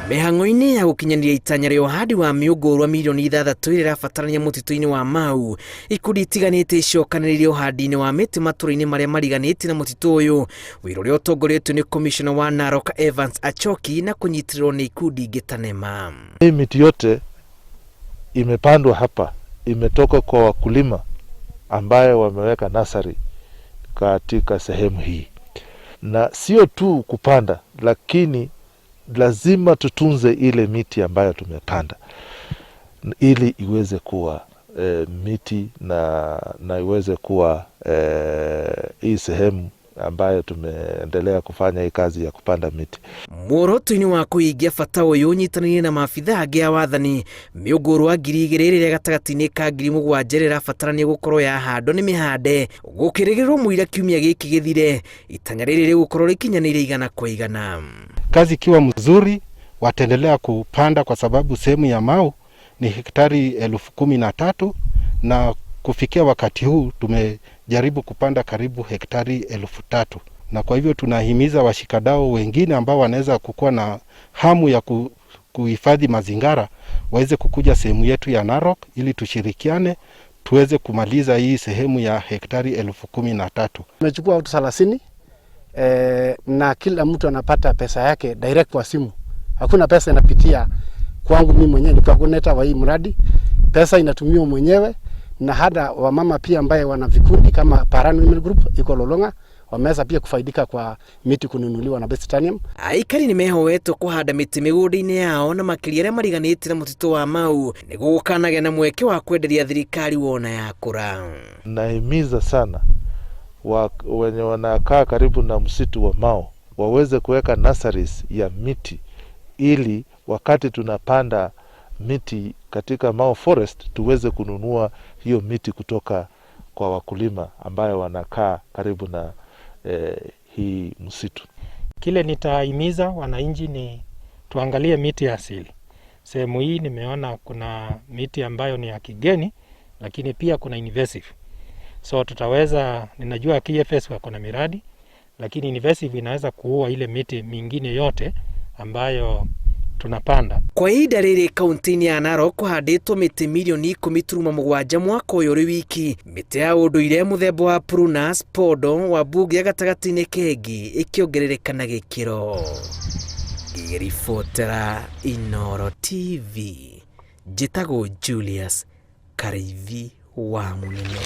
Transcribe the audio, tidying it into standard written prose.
Mĩhang'o-inĩ ya gũkinyanĩria itanya rĩa ũhandi wa mĩũngũrwa mirioni 6 ĩrĩa ĩrabatarania mũtitũ-inĩ wa Mau, ikundi itiganĩte icokanĩrĩirie ũhandi-inĩ wa mĩtĩ matũra-inĩ marĩa mariganĩtie na mũtitũ ũyũ, wĩra ũrĩa ũtongoretio nĩ Commissioner wa Narok Evans Achoki na kũnyitĩrĩrwo nĩ ikundi ingĩ ta NEMA. Hii miti yote imepandwa hapa imetoka kwa wakulima ambayo wameweka nursery katika sehemu hii, na sio tu kupanda, lakini lazima tutunze ile miti ambayo tumepanda ili iweze kuwa miti na iweze kuwa hii sehemu ambayo tumeendelea kufanya hii kazi ya kupanda miti. Muoroto-inĩ wa kũhingia bata ũyũ ũnyitanĩire na maabithaa angĩ a wathani, mĩũngũrwa 2000 ĩrĩa gatagatĩ-inĩ ka 7000 ĩrĩa ĩrabatarania gũkorwo yahandwo nĩ mĩhande, gũkĩrĩgĩrĩrwo mũira kiumia gĩkĩ gĩthire, itanya rĩrĩ rĩgũkorwo rĩkinyanĩire 100%. Kazi ikiwa mzuri wataendelea kupanda kwa sababu sehemu ya Mau ni hektari 13,000 na kufikia wakati huu tumejaribu kupanda karibu hektari 3000, na kwa hivyo tunahimiza washikadau wengine ambao wanaweza kukuwa na hamu ya kuhifadhi mazingara waweze kukuja sehemu yetu ya Narok ili tushirikiane tuweze kumaliza hii sehemu ya hektari 13,000. Tumechukua watu 30, na kila mtu anapata pesa yake direct kwa simu. Hakuna pesa inapitia kwangu mimi mwenyewe nikiwa coordinator wa hii mradi. Pesa inatumiwa mwenyewe na hata wamama pia ambaye wana vikundi kama Paran Women Group iko Lolonga wameweza pia kufaidika kwa miti kununuliwa na Best Titanium. Aikari nĩ mehoetwo kũhanda mĩtĩ mĩgũnda-inĩ yao na makĩria arĩa mariganĩtie na mũtitũ wa Mau nĩguo gũkanagĩa na mweke wa kwenderia thirikari wona yakũra. Nahimiza sana wenye wanakaa karibu na msitu wa Mau waweze kuweka nurseries ya miti ili wakati tunapanda miti katika Mau Forest tuweze kununua hiyo miti kutoka kwa wakulima ambayo wanakaa karibu na hii msitu. Kile nitahimiza wananchi ni tuangalie miti ya asili. Sehemu hii nimeona kuna miti ambayo ni ya kigeni, lakini pia kuna invasive. So tutaweza, ninajua KFS wako na miradi, lakini invasive inaweza kuua ile miti mingine yote ambayo tunapanda. Kwa ihinda rĩrĩ kaunti-inĩ ya Narok kũhandĩtwo mĩtĩ mirioni 10.7 mwaka ũyũ ũrĩ wiki, mĩtĩ ya ũndũire mũthemba wa Prunus podo wa mbunge ya gatagatĩ-inĩ kengi ĩkĩongerereka na gĩkĩro. Ngĩribotera Inooro TV, njĩtagwo Julius Karaithi wa Mũnene.